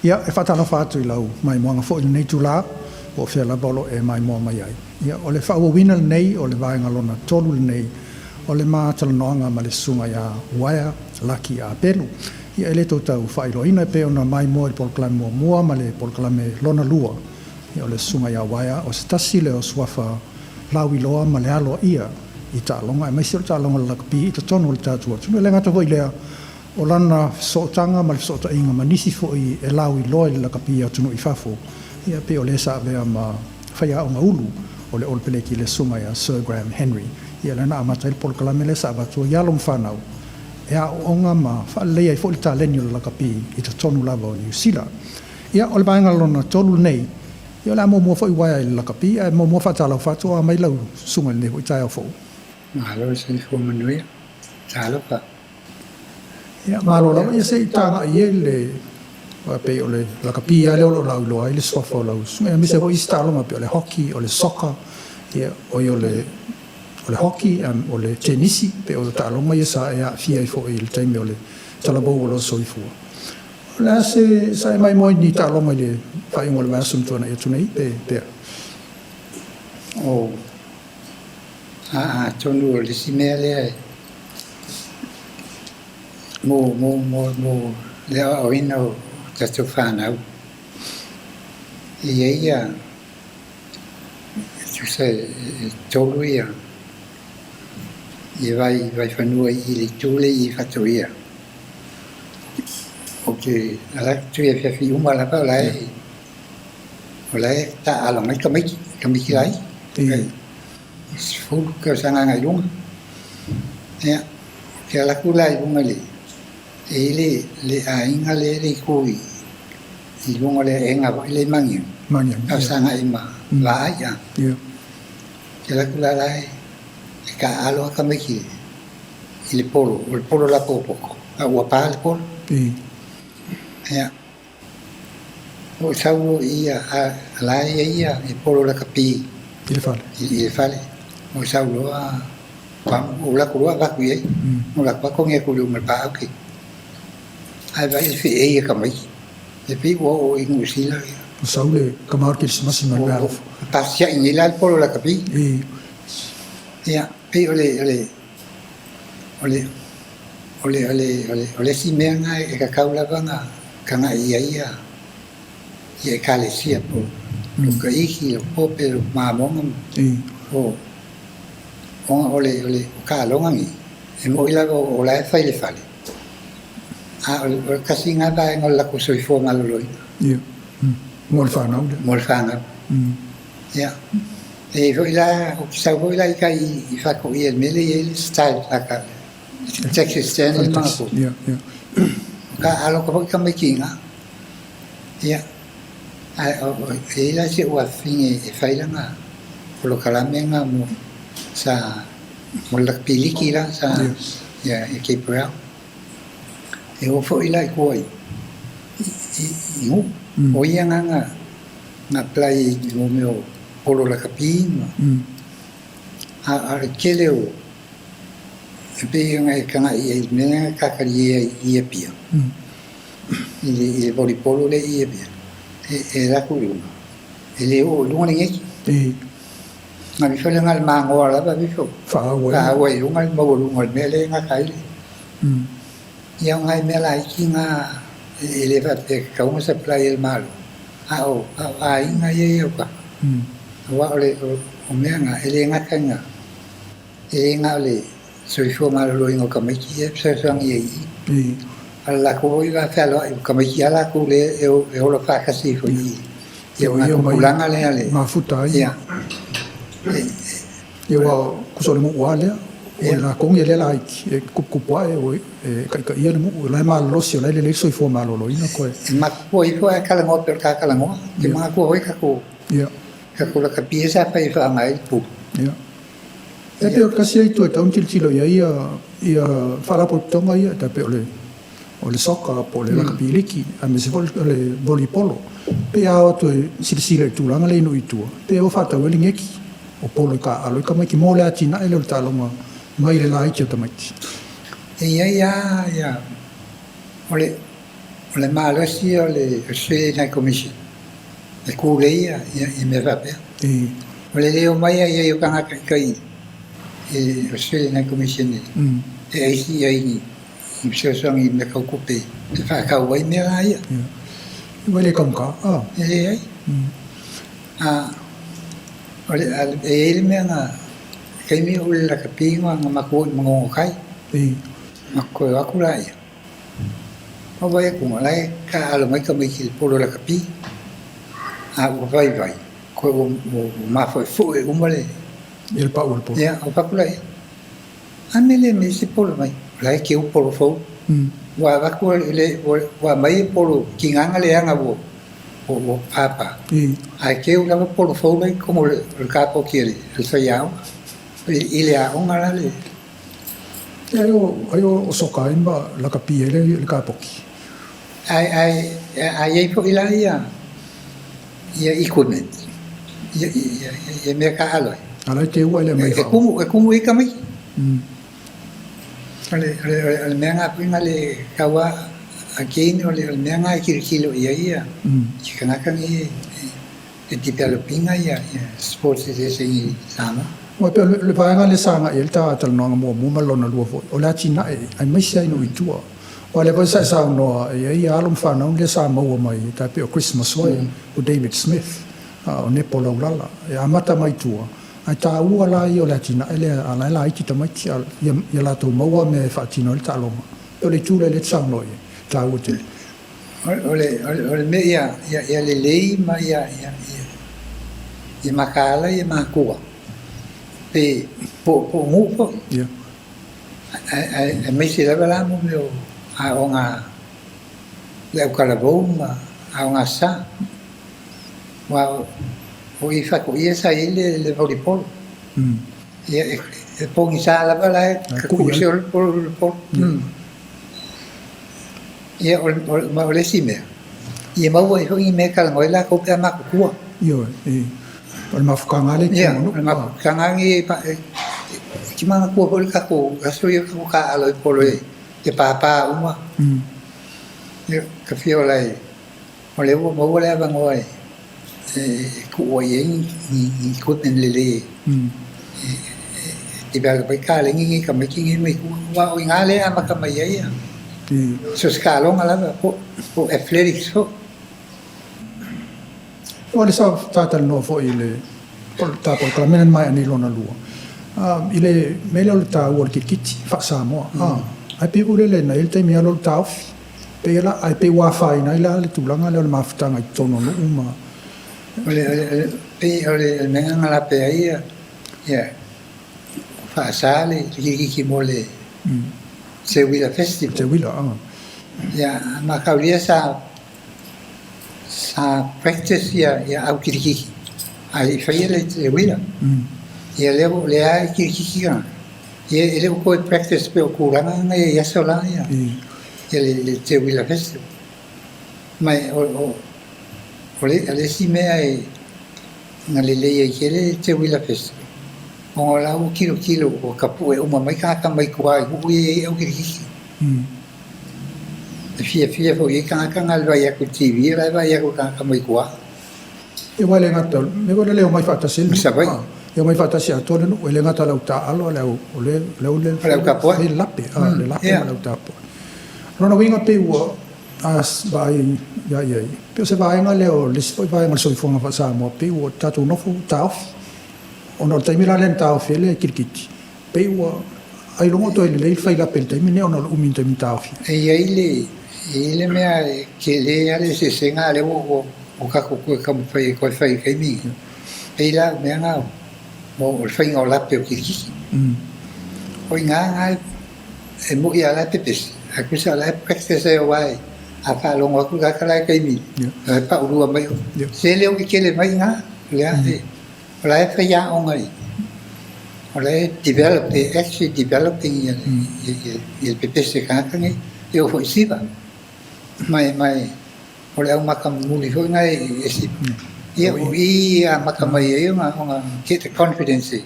Ia, e faatalofa atu i lau maimoaga foi i lenei itula, po o fea lava o lo o e maimoa mai ai. Ia, o le faaauauina lenei o le vaega lona tolu lenei o le ma talanoaga ma le Susuga ia Uaea Laki Apelu. Ia, e le toe tau faailoaina e pei ona maimoa i le polokalame muamua ma le polokalame lona lua, ia o le Susuga ia Uaea o se tasi lea o suafa lauiloa ma le aloaia i taaloga aemaise o le taaloga o le lakapi i totonu o le tatou atunuu. E le gata foi i lea, O lana fesootaga ma le fesootaiga ma nisi foi e lauiloa i le lakapi i atunuu i fafo, ia pei o le sa avea ma faiaoga ulu o le Olopeleki i le Susuga ia Sir Graham Henry. Ia lea na amata ai le polokalame lea sa avatu ai alo ma fanau e aooga ma faaleleia ai foi le taleni o le lakapi i totonu lava o Niu Sila. Ia, o le vaega lona tolu lenei, ia o le a muamua foi uaea i le lakapi, ae muamua faatalofa atu o a mai lau susuga i lenei foi taeao fou. Malo le soifua manuia. Talofa. Ia, malo lava. Ia se i tagai i le aua pei o le lakapi lava lea o lo o lauiloa ai le suafa o lau susuga, aemaise foi isi taaloga pei o le hockey, o le soccer, ia, oi o le o le hockey, o le tenisi, pei o taaloga ia sa e aafia ai foi i le taimi o le talavou o lou soifua. O le a se sa e maimoa i ni taaloga i le faaiuga o le vaiaso na tuanai atu nei pe pea? Oh. Aa, atonu o le isi mea lea e mo, mo, mo, mo le aoaoina o tatou fanau. E i ai ia, e tusa e tolu ia, ia vai, vai fanua i le itu lea i Faatoia. Ou te ala atu i afiafi uma lava o la e, o la e taaalo mai tamaiti, tamaiti laiti. 10 tausaga agai i luga. Ia, ou te alu atu la i luga i le, e i ai le, le aiga lea e le itu i, i luga o le aega foi lea i Magiagi. Magiagi, ia. Sa agai ma Vaai, a. Ia. Ou te alu atu la la e, e taaalo lava tamaiti i le polo, o le polo lapopopo, a ua pa le polo. Ia. O sau ia a la ia ia e polo lakapi i le fale. I le fale. O sau loa o latou loa avatu i ai. O latou a togi atu i luma o le paau ke. Ae vaai le feei a tamaiti. E pei ua oo i Niu Sila ia. O sau le tama o le Kerisimasi ma le meaalofa. Pasia'i nei la le polo lakapi. Ia, pei o le o le o le O le, o le, o le, o le isi mea lena e tatau lava ona tagai i ai ia, ia Ekalesia po o Kaihi, o Pope, o Mamoga, o, ona o le, o le taaloga nei, e moni lava o la e fai i le fale, a o le, o le tasi lena vaega o le latou soifua maloloina. Ia. Mo le fanau lea. Mo le fanau. Ia. E i ai foi la, ou te sau foi la i tai i Faatoia i le mea lea e i ai le style sa ta Texas stand le matou. O ka alo ka foi tamaiti i ina. Ia, ae e i ai la si ou afafine e fai lana polokalame lena mo sa mo le piliki la sa ia i Cape Brown. E oo foi la i tua i i Nu'u. O ia na na apply i mo mea o polo lakapi ma a o le tele o E pei ona e tagai i ai i le mea lea na tatalie ai i Apia, i le volleyball lea i Apia, e alu atu i luga, e le oo i luga le neti. Na alu ifo lea na o le magoa lava alu ifo faaauau ai i luga le maualuga o le mea lea e gata ai le. Ia o nai mea laiti na e le faapea e tatau ona supply e le Malo, a o aiga ia e i autafa. Aua o mea na, e le gata ina E le na o le soifua maloloina o tamaiti ia e fesoasoani ai i i. A o le latou foi va fealoai, o tamaiti lava latou lea e ola faatasi ai foi i i. Ia o le tupulaga lea le mafuta ai. Ia. Ia ua tusa o le nuu lava lea. O latou ia lea laiti e tuputupu ae e taitaia le nuu, o la e malolosi, o la e lelei le soifua maloloina koe. E matutua ifo ae talanoa pei o le ta talanoa. E manatua foi tatou. Ia. Tatou lakapi ia sa fai e faaaoga ai le pulu. Ia. E pei o le tasi ia itu e tatau ona tilotilo i ai ia faalapotopotoga ia, e pei o le o le soccer po o le lakapi liki aemaise foi o le volleyball. Pei a o atu e silasila i le tulaga lea i nuu i tua, pei ua faatau ai le ngeki o polo i taaalo ai tamaiti mo le atinae lea o le taaloga mai le laiti o tamaiti. E i ai lava ia, o le. O le malosi o le Australian High Commission e kūlei ia i mea faapea. O le le omai i ai o tagata i tai i le Australian High Commission e aisi i ai ni fesoasoani i mea tau tupe e faatau ai mea la ia. Ua le taugata. E leai. O le, e i ai le mea na, taimi o le lakapi na matou o i Manono Tai. Matou toe o atu laia. Ua vaai atu, o la e taaalo mai tamaiti i le polo lakapi, a ua vaivai, koe ua mafoefoe uma le... Ia le pau o le polo. Ia, ua fai atu laia, a mea le aumai se polo mai? O la e keu polo fou. Ua avatu ua aumai e polo tiga na leaga ua papa, ae keu lava polo fou la i totonu o le kapoti a le faiaoga, i le aoga la le... Ai o soka ai ma lakapi ai le kapoki. Ae ae a i ai foi la ia ia equipment ia ia ia mea taaalo ai. A la e teua i le aumai E kumu e kumu i tamaiti. O le o le o le mea na foi na le tau a again o le o le mea na e tilotilo i ai ia se tagata nei e develop ina ia sports eseese i Samoa. Ua pei o le vaega lea sa agai i ai le ta talanoaga muamua ma le lona lua foi, o le atinae aemaise ai nuu i tua. Aua o lea foi sa e saunoa e i ai alo ma fanau lea sa maua mai e tai pei o Chris Masoe, o David Smith, o Nepo Laulala, e amata mai tua, ae taua la ia o le atinae lea a la e laiti tamaiti ia latou maua mea e faatino ai le taaloga. E pei o le itu lea lea e te saunoa i ai, e taua tele. O le, o le mea ia, ia, ia lelei ma ia, ia, ia, ia makaala ia matua. Pe, po, po o nuu foi. Ia. Ae, aemaise lava la mo mea o aoga, le autalavou ma aoga sa. Aua o i Faatoia sa i ai le, le volleyball. Ia, e, e pogisa lava la e ka tuu se o le polo, le polo. Ia, o, o, ma o le isi mea, ia maua ai foi ni mea e talanoa ai latou pe a matutua. Ioe, e. O le mafutaga lea i totonu o nuu. Ia, o le mafutaga lenei e, e te manatua foi le tatou aso ia tatou taaalo ai polo e pāpā uma. Ia, ka fia ola e, o lea ua maua le avanoa e, e tuu ai i ai ni equipment lelei e, e, e develop ai taleni nei tamaiti nei mai tua. Aua o i ina lea e amata mai ai ia so o se taaloga lava po o athletics foi. Ua le sa talanoa foi i le ta polokalame lea na maea nei lona lua i le mea lea o le taua o le kirikiti faa-Samoa. Ae pei foi lele na i ai le taimi alu alu taofi. Pei la, ae pei ua afaina ai la le tulaga lea o le mafutaga i totonu o nuu ma... O le, o le, pei o le mea na lape ai ia, ia faasa le kirikiti mo le Teuila Festival. Teuila, a. Ia, mataulia sa, sa practice ia, ia au kirikiti, ae i faia le Teuila. Ia lea, lea e kirikiti tagata. Ia, e le o toe practice pei o tulaga na i aso la ia, ia le, le Teuila Festival. Ma o, o, o le, o le isi mea e na lelei ai tele le Teuila Festival, ona o la ua tilotilo ua tapue uma mai tagata mai tua i nuu ia e i ai au kirikiti. E fiafia foi i ai tagata na le vaai atu i le TV, o la e vaai atu i tagata mai tua. Ia aua e le gata, mea foi lele e omai faatasi ai le nuu. E omai faatasi atoa le nuu, e le gata o le au taaalo, a o le au o le au tapuai. Le lape, le lape ma le au tapuai. O lona uiga pei ua a vaai ia i ai, pei o se vaega lea o le isi foi vaega o le soifuaga faa-Samoa, pei ua tatou nofo taofi. Ona o le taimi la lea na taofi ai le kirikiti, pei ua ailoga o toe lelei le fai lape i le taimi lenei ona o le umi o le taimi na taofi ai. E i ai le, e i ai le mea e tele lava le eseesega a lea ua, ua tatou toe taumafai e toe fai i le taimi lenei. E pei la o mea na o le faiga o lape o kirikiti. O i ina na e moi lava la e pepesi, ae tusa o la e practice ai aua e a faalogo atu le tagata la i taimi, o la e paulua mai oe. Se le o tetele mai i ina, o lea e O la e faiaoga i, o la e develop, e actually developing ia le pepese tagata nei, e oo foi i siva. Ma e, ma e, o le aumaka muli foi na e siva. Ia, o i e amata mai ai ona, ona get the confidence e,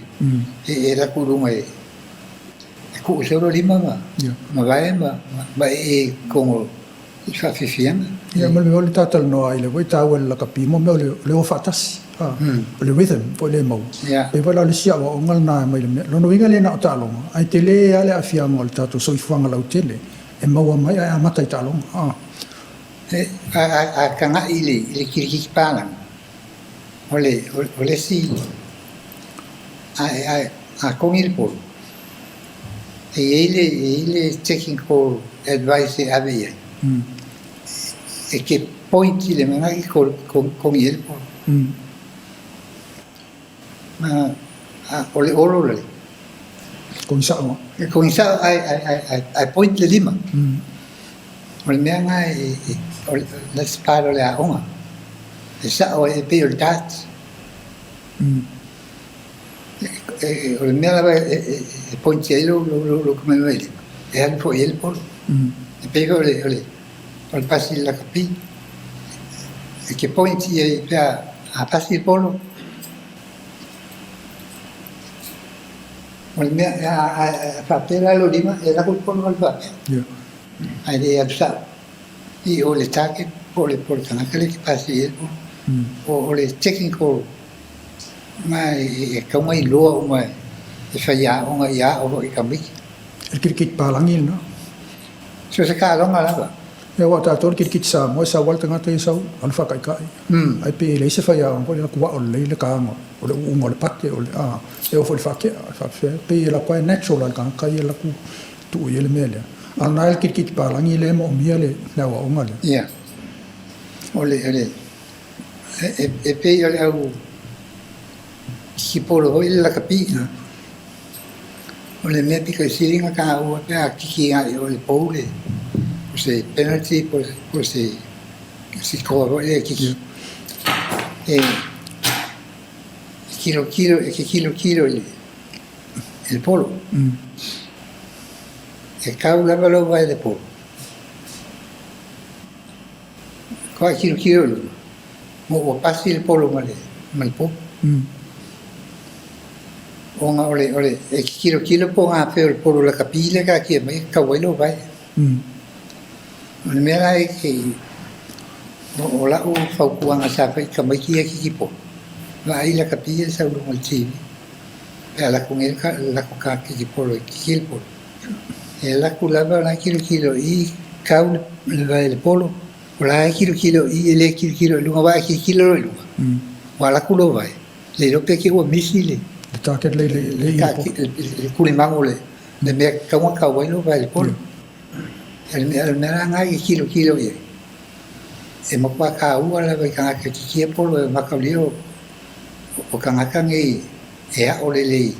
e alu atu i luga e, e tuu solo lima ma, ma vae ma, ma ee i totonu o i faafiafiaga. Ia, ma le mea o le tatalanoa ai lea foi e taua i le lakapi mo mea o le o faatasi, a, o le rhythm foi lea e maua. Pei foi la o le isi aoaoga lena e aumai i le mea. Lona uiga e le na o taaloga, ae tele lava le aafiaga o le tatou soifuaga lautele e maua mai ae amata i taaloga, a. A tagai i le kilikiti palagi, o le isi, a kogi le polo, e i ai le technical advice e ave i ai, e te point i le mea lena e kogi ai le polo. O le olo le. Kogi sao. E kogi sao ae point le lima. O le mea lena e, that's part o le aoga. E sao e pei o le dart. O le mea lava e point ai lou tamatamailima, e alu foi i ai le polo. E pei foi o le pasi i le lakapi. E te point i ai pe a pasi le polo. O le mea, a faapea la lou lima, e alu atu le polo alu faapea. Ae le alu sao i o le target po o le tagata lea e te pasi i ai le polo. O le technical na e tatau ona iloa uma e faiaoga ia ao foi i tamaiti. O le kirikiti palagi lena. So se taaloga lava. Ia aua o tatou le kirikiti Samoa e sau lava le tagata ia sau alu faataitai. Ae pei e leai se faiaoga foi lea latou ao lelei le taga o le uuga o le pate o le a e oo foi i le faatea e faapefea pei e latou e natural lava i le tagata ia latou tuu i ai le mea lea. A o lena le kirikiti palagi lea e moomia le aoaoga lea. Ia. O le o le e pei o le au kikipolo foi le lakapi. O le mea pito i sili ona taua pe a kiki agai i o i le pou le o se penalty po o se sikoa foi lea e kiki. E tilotilo, e te tilotilo i le polo. E kau lava lou vae i le polo. Ko ai tilotilo i luga, mo ua pasi le polo ma le ma le polo. Ona o le o le e tilotilo po o gafea o le polo lakapi lea e taatia mai e tatau ai lou vae. O le mea la e te o lau fautuaga sa fai i tamaiti ia e kikipolo, vaai lakapi ia e sau i luga o le TV pe a alu atu nei le latou ta kikipolo e kiki le polo. E alu atu lava o la e tilotilo i kau le vae i le polo, o la e tilotilo i e le tilotilo i luga aua a e tilotilo loa i luga, ua alu atu lou vae, le iloa pe te i ua misi le Le target le le le i le polo. Le kulimagu o le mea e tatau ona kau ai lou vae i le polo. O le mea la lena e tilotilo i ai, e matua taua lava i tagata e titia polo e mataulia o tagata nei e ao lelei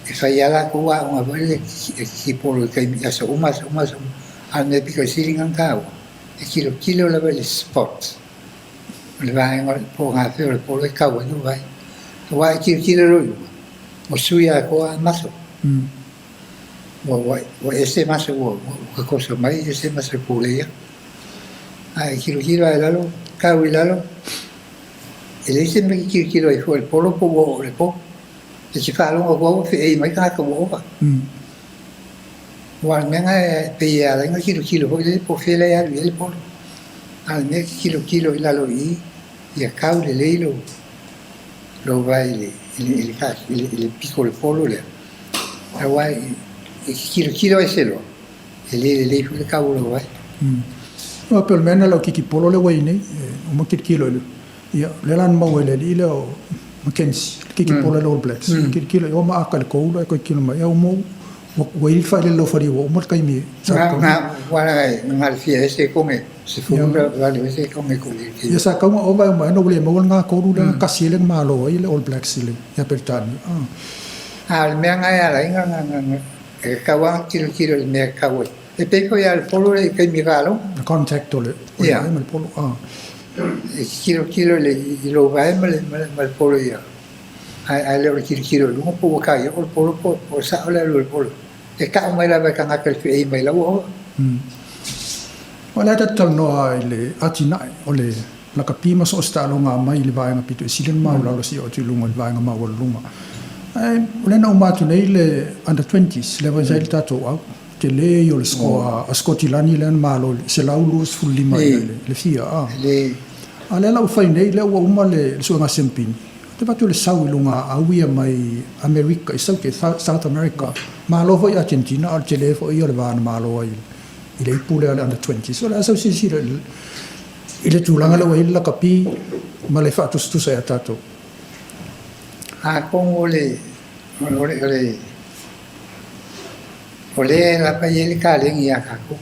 e fai lava latou aoga foi lele e kikipolo i taimi i aso uma aso uma aso uma. A o le mea pito sili ona taua, e tilotilo lava i le spot o le vaega po o gafea o le polo e kau ai lou vae. Aua e tilotilo loa i luga, ua sui atoa lava maso. Ua ese maso ua tatoso mai ese maso e pulei atu. Ae tilotilo lava i lalo, kau i lalo, E leai se mea e tilotilo ai fua i le polo po ua oo i le po. E te faalogo atu lava ua feei mai tagata ua ova. Aua o le mea lena e pei e ala ai ona tilotilo foi lele po o fea la e alu i ai le polo. A o le mea e te tilotilo i lalo i i, ia kau lelei lou lou vae i le i le i le pito o le polo lea, aua e te tilotilo ese loa, E le lelei foi le kau o lou vae. Aua pei o le mea lena lau kiki polo lea ua i ai nei, e uma kilokilo i le, ia, lea la na maua e le alii lea o Mackenzie, le kiki polo e le All Blacks. Kilokilo i o ma aka i le koula ae toe kilo mai, ia ua mou, ua i le failele lau falia ua uma le taimi e sa Na, na, ua na le fia ese e kone, 18 ese e kone ko le. Ia sa tau na ova e uma ai ona ua le maua le gatolu lea na kasi ai le na malo ai le All Blacks i le, ia Peretania. A o le mea na e ala ai na, na, na, E tatau lava ona tilotilo i le mea e tatau ai. E pei foi lava le polo lea i taimi faalogo. Le contact o le vae ma le polo. E tilotilo i lou vae ma le polo ia. Ae le o le tilotilo i luga po ua tai oo le polo po o sao le alu a le polo. E tau mai lava e tagata i le feei mai lau ova. O le a tatou talanoa i le atinae o le lakapi ma so o se taaloga mai i le vaega pito e sili ona maualalo seia oo atu i luga i le vaega maualuluga. Ae o lea na uma atu nei le under twenties, lea foi sa i ai le tatou au. tele ia o le score a Sikotilani lea na malo i le 125 ea i le fia a. A o lea la ua fai nei, lea ua uma le suega siamupini, ou te avatu le sau i luga a au ia mai Amerika, i Saute, South America. Malo foi Argentina, a o le tele foi ia o le va na malo ai i le ipu lea o le under 20. So o le a sau silasila i le tulaga lea ua i ai le lakapi ma le faatusatusa ia tatou. Atonu o le o le o le o lea lava e i ai le kalegi ia tatou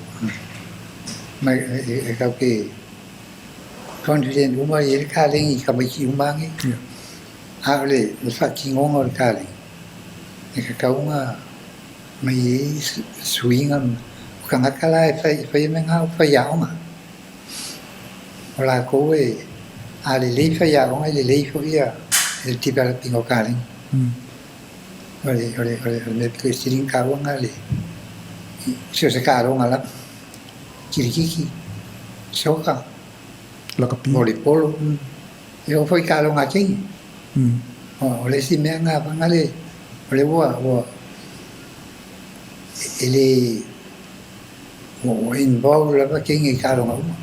ma e tatou te confident uma e i ai le kalegi i tamaiti uma lava nei. A o le faatinoga o le kalegi, e tatau ona aumai ai suiga. O tagata la e faia mea na o faiaoga. O latou e, a lelei faiaoga, e lelei foi le develop ina o kalegi. O le o le o le mea pito i sili ona taua lena le so o se taaloga lava, kilikiki, soka, lakapi, volleyball, e oo foi i taaloga a teine. O le isi mea lena vaega le o lea ua ua e le ua involve lava teine i taaloga uma.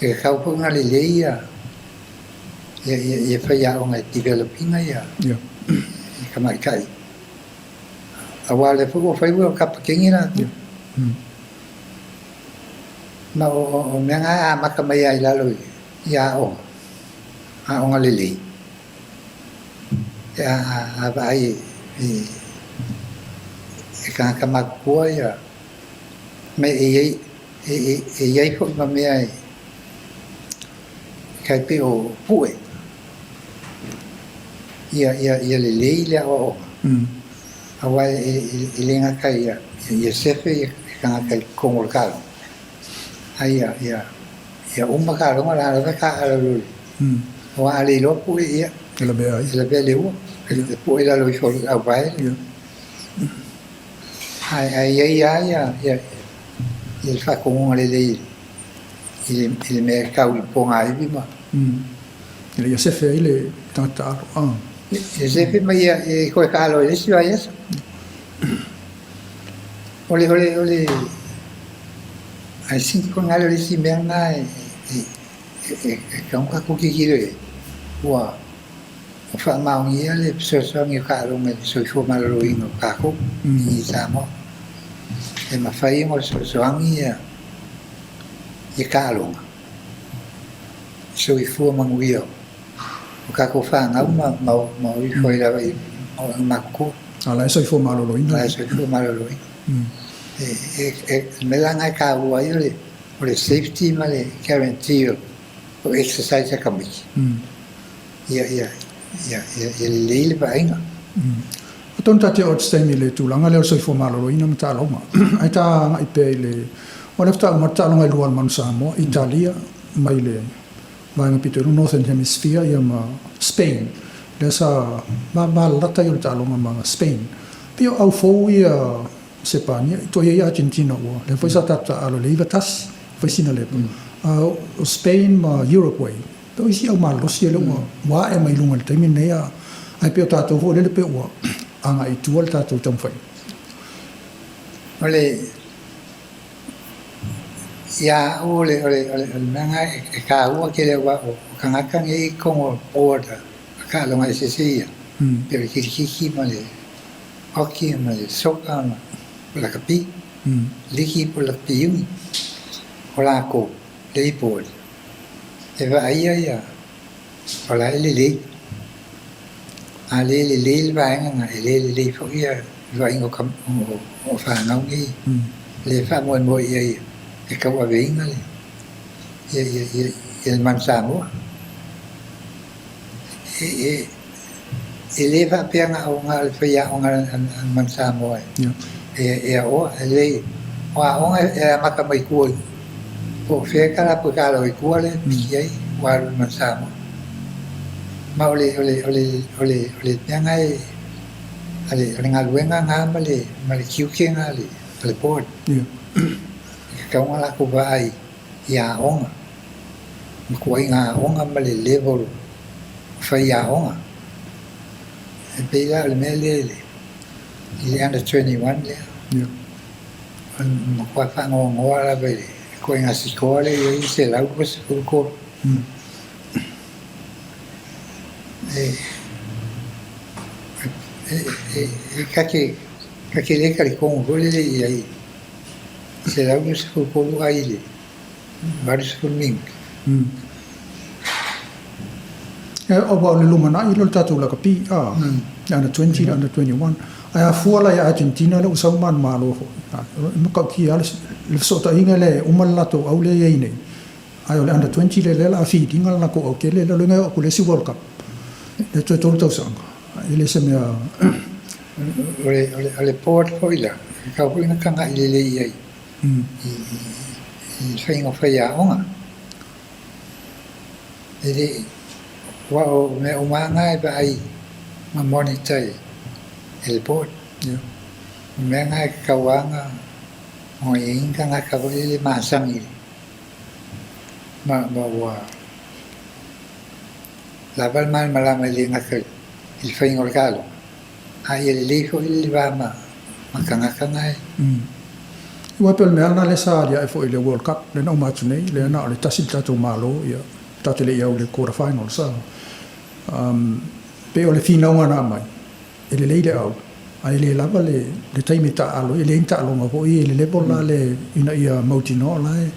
E tatau foi ona lelei ia ia faiaoga e develop ina ia tamaitai. Aua o lea foi ua fai ua kapateni latou. Ma o mea na e amata mai lava i lalo i aoga, aoga lelei. E a vaai e tagata matutua ia, ma e i ai foi ma mea e tai pei o pue ia lelei le aoaoga. Aua e le gata ia sefe ia tagata i totonu o le taaloga, a ia uma taaloga la lava e taaalo loa i le aua a le iloa pue ia e lavea ai. E lavea le ua, e pue i lalo ifo o le auvae. Ae i ai lava ia le faatonuga lelei i le mea e tau i pogaivi ma. Ina ia sefe ai le tagata taalo. Ia sefe ma ia toe taalo i le isi vaiaso. O le, o le, o le, I think o le isi mea lena e tatau ona tatou tilotilo i ai, ua faamaonia le fesoasoani o taaloga i le soifua maloloina o tatou i Samoa. E mafai ona fesoasoani ia taaloga i soifua manuia o tatou fanau ma o ifo ai lava i matutua. A la e soifua maloloina. La e soifua maloloina. E mea la lena e taua ai o le safety ma le guarantee o exercise a tamaiti. Ia lelei le vaaiga. Atonu ta te oo atu se taimi i le tulaga lea o le soifua maloloina ma taaloga. Ae ta agai pea i le, o lea faatoa uma atu taaloga e lua a le Manu Samoa, Italia mai le vaega pito i luga, Northern Hemisphere, ia ma Spain, lea sa valalata ia o le taaloga ma Spain. Pei o au fou ia Sepania, i toia i Argentina ua, lea foi sa tatou taaalo i le 9-1, fai sina lepa. A o Spain ma Uruguay, pei o isi au malolosi ia lea ua ae mai luga i le taimi lenei, ae pei o tatou foi lele pei ua agai i tua le tatou taumafaiga. O le ia au o le o le o le mea lena e taua tele aua o tagata nei i totonu o le board a taaloga eseese ia, pei o le kilikiki ma le hockey ma le soccer ma le lakapi, liki po o le lakapi iuni. O latou lea i board e vaaia ia o la e lelei. A le lelei le vaega lena, e le lelei foi ia le vaaiga o fanau nei. Le faamoemoe i ai e tauaveina le ia ia ia ia le Manu Samoa. E le faapea na o le faiaoga a le Manu Samoa e aoa. E lelei, o aoga e amata mai tua i po o fea e tala po talo i tua le piki ai ua alu i le Manu Samoa. Ma o le o le o le o le o le mea lena e o le galuega lena ma le tiute lena a le board. E tatau ona latou vaai i aoga, matuaiga aoga ma le level o faiaoga. E pei la o le mea lea i le under 21 lea. O le matua faanoanoa lava i le ituaiga sikoa lea e i ai 123. E ta te le talitonu foi lele i ai 123 ai i le 80 minute. Aua o le lumanai lea o le tatou lakapi, a, le under 20, le under 21. Ae a fua la ia Argentina lea ua sau manumalo foi, e matautia lava le fesootaiga lea e uma le latou au lea e i ai nei, ae o le under 20 lea o le a feed ina le latou autele lea, o lona uiga e oo atu i le isi World Cup, lea toe tolu tausaga, e le se mea. O le board foi la, e tatau foi ona tagai lelei i ai i faiga o faiaoga. E le, aua o mea uma lava na e vaai ma monitor e le board. O mea na e tatau lava ona i ai ni tagata foi lele masani ma ua lava le malamalama e le gata i le faiga o le taaloga, a ia lelei foi le va ma tagata na e. Aua e pei o le mea lava lena lea sa aliae foi i le World Cup lea na uma atu nei, lea na o le tasi le tatou Malo, ia, tatou te le i au i le quarter finals. Pei o le finauga na aumai, e lelei le au, ae le lava le taimi e taaalo ai, e leai ni taaloga foi i le level la le ina ia mautinoa o la e.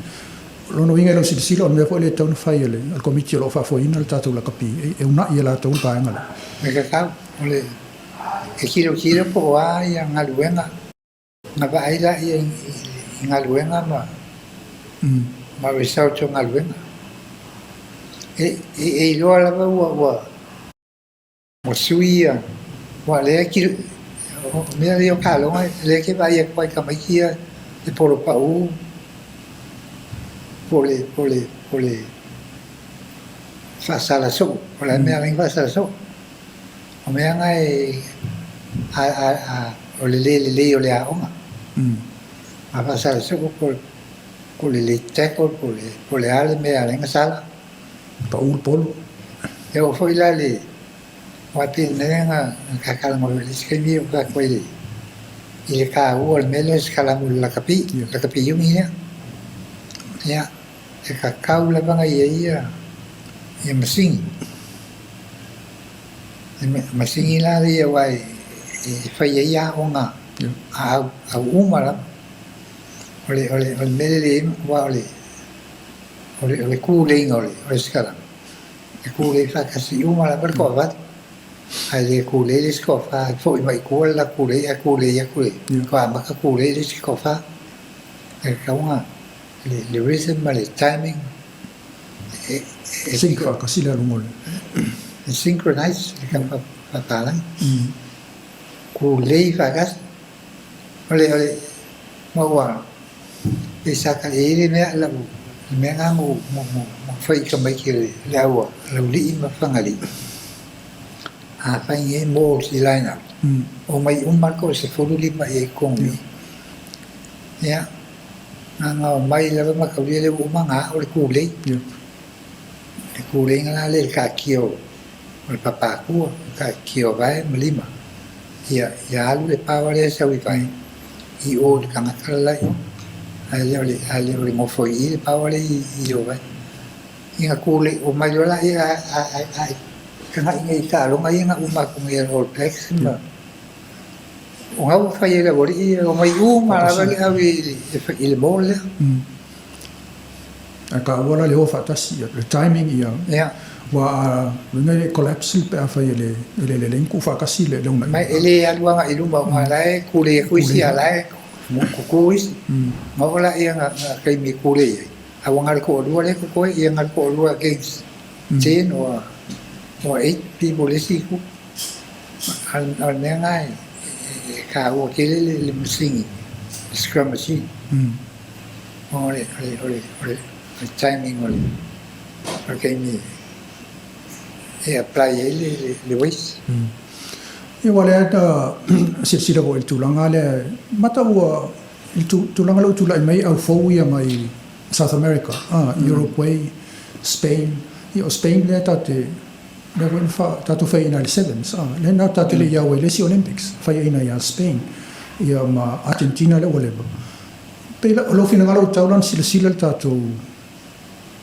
O lona uiga i lau silasila, o le mea foi lea e tatau ona fai e le Komiti o lo o faafoeina le tatou lakapi, e uunai e latou le vaega lea. E tatau, o le, e tilotilo po o a ia galuega, na vaai laia i galuega ma, ma result o galuega. E, e iloa lava ua, ua, Ua sui ia, aua o lea e kilo, o mea ia o taaloga, o lea e te vaai atu ai i tamaiti ia le polo pau po o le, po o le, po o le faasala soo, o le a le mea e ala ai ona faasala soo? O mea na e, a, a, a, o le le lelei o le aoga. A faasala soo po o le le tackle po o le a le mea e ala ai ona sala. Pau le polo. E oo foi la le aua pei o le mea lea na tatalanoa ai i le isi taimi o tatou i le taua o le mea lea o le sikalamu i le lakapi, lakapi iuni lea. Ia, e tatau lava ona i ai ia masini. Masini la ia aua e fai ai aoga a au uma lava. O le mea lelei ai aua o le O le kuleiga o le sikalamu, e kulei faatasi uma lava le toavalu, ae le kulei le isi toafa, e foi mai i tua le latou kulei ae kulei atu le toe amata kulei le isi toafa. E tatau ona le rhythm ma le timing e sync faatasi le aluga o le. E synchronize le tau faapalagi. Kulei faatasi. O le, o le, ma ua E sa ka i le mea lau le mea na mo mo mo mo fai ka mai ke le aua lau lii ma Fagalii. A fai nge mo si line up. O mai uma ko se fulu lima i kong ni. Ia nga nga o mai lava ma ka le uma nga o le kulei. Le kulei nga le ka kio o le papakua ka kio vai ma lima. Ia ia alu le pawa lea sau i vai i o i le tagata le la i o. Ae le o le, ae le o le nofo i i le pawa lea i i o vai. Ina kule o mai loa laia a a a a tagai nei i taaloga ia na uma atu nei a le All Blacks ma o na ua fai e le aualii ia, omai uma lava le au i i le mall lea. Ae taua la le o faatasi, le timing ia. Ia. Aua a uiga e collapse pe afai e le e le lelei ona tuufaatasi le unaiga. Ma e le alu agai i luma aua o la e kulei atu isi a o la e kuku isi. Na oo laia na taimi e kulei ai, a ua na o le toalua lea e totoe, ia na o le toalua against 10 or 8 people le isi itu. A o le mea lena e taua tele le masini, le scrum machine. O le o le o le timing o le taimi e apply ai le le waste. Ia aua o lea na silasila foi i le tulaga lea, mataua i le tulaga lea ua tulai mai au fou ia mai South America, Uruguay, Spain. Ia o Spain lea tatou te, lea foi na tatou faiaina ai i le Sevens, lea na tatou te le i au ai i le isi Olympics, faiaina ia Spain. Ia ma Argentina lea ua leva. Pei la, o lou finagalo ua tatau la ona silasila le tatou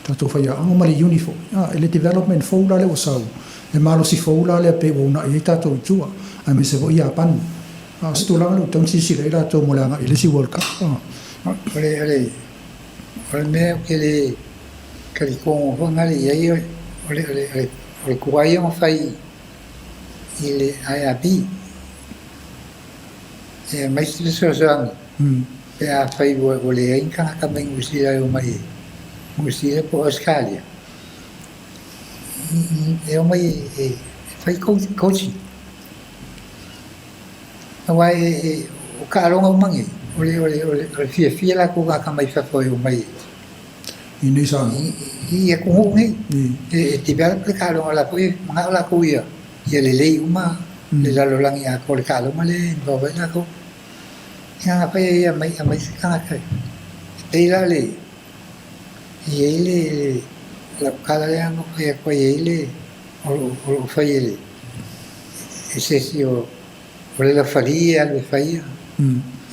tatou faiaoga ma le uni foi, a, i le development fou la lea ua sau, le malosi fou la lea pei ua uunai ai tatou i tua, aemaise foi Iapani. A o se tulaga lea ua tatau ona silasila i ai latou mo le agai i le isi World Cup. O le, o le, o le mea ou te le talitogo foi nale i ai, o le, o le, o le, o le tuai ona fai i le IRB. E aumai se fesoasoani pe afai ua leai ni tagata mai Niu Sila e omai i Niu Sila po o Ausetalia, e omai e fai coaching. Aua o taaloga uma nei, o le fiafia latou tagata mai fafo e omai i nei Samoa. I atunuu nei, e develop le taaloga, o la foi e manao latou ia lelei uma le lalolagi atoa i le taaloga lea e involve ai latou. Ia na fai ai aumai aumai se tagata e pei la le e i ai le lau tala lea na ou fai atu ai e i ai le o lo o fai e le e se isi o o le lafali e alu e fai ia